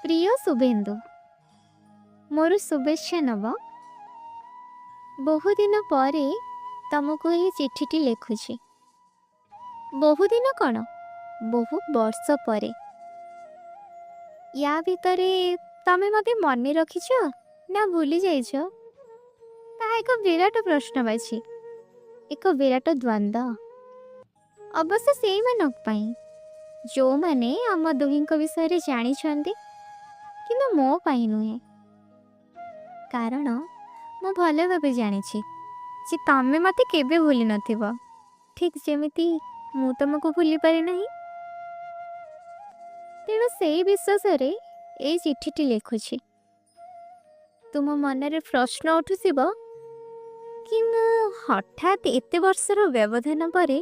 ପ୍ରିୟ ଶୁଭେନ୍ଦୁ, ମୋର ଶୁଭେଚ୍ଛା ନବ। ବହୁଦିନ ପରେ ତମକୁ ଏହି ଚିଠିଟି ଲେଖୁଛି। ବହୁଦିନ କ'ଣ, ବହୁ ବର୍ଷ ପରେ। ୟା ଭିତରେ ତମେ ମୋତେ ମନେ ରଖିଛ ନା ଭୁଲି ଯାଇଛ, ତାହା ଏକ ବିରାଟ ପ୍ରଶ୍ନବାଚୀ, ଏକ ବିରାଟ ଦ୍ୱନ୍ଦ୍ୱ। ଅବଶ୍ୟ ସେଇମାନଙ୍କ ପାଇଁ ଯେଉଁମାନେ ଆମ ଦୁହିଁଙ୍କ ବିଷୟରେ ଜାଣିଛନ୍ତି, କିନ୍ତୁ ମୋ ପାଇଁ ନୁହେଁ। କାରଣ ମୁଁ ଭଲ ଭାବେ ଜାଣିଛି ଯେ ତମେ ମୋତେ କେବେ ଭୁଲି ନଥିବ, ଠିକ୍ ଯେମିତି ମୁଁ ତମକୁ ଭୁଲି ପାରିନାହିଁ। ତେଣୁ ସେଇ ବିଶ୍ୱାସରେ ଏଇ ଚିଠିଟି ଲେଖୁଛି। ତୁମ ମନରେ ପ୍ରଶ୍ନ ଉଠୁଥିବ କି ମୁଁ ହଠାତ୍ ଏତେ ବର୍ଷର ବ୍ୟବଧାନ ପରେ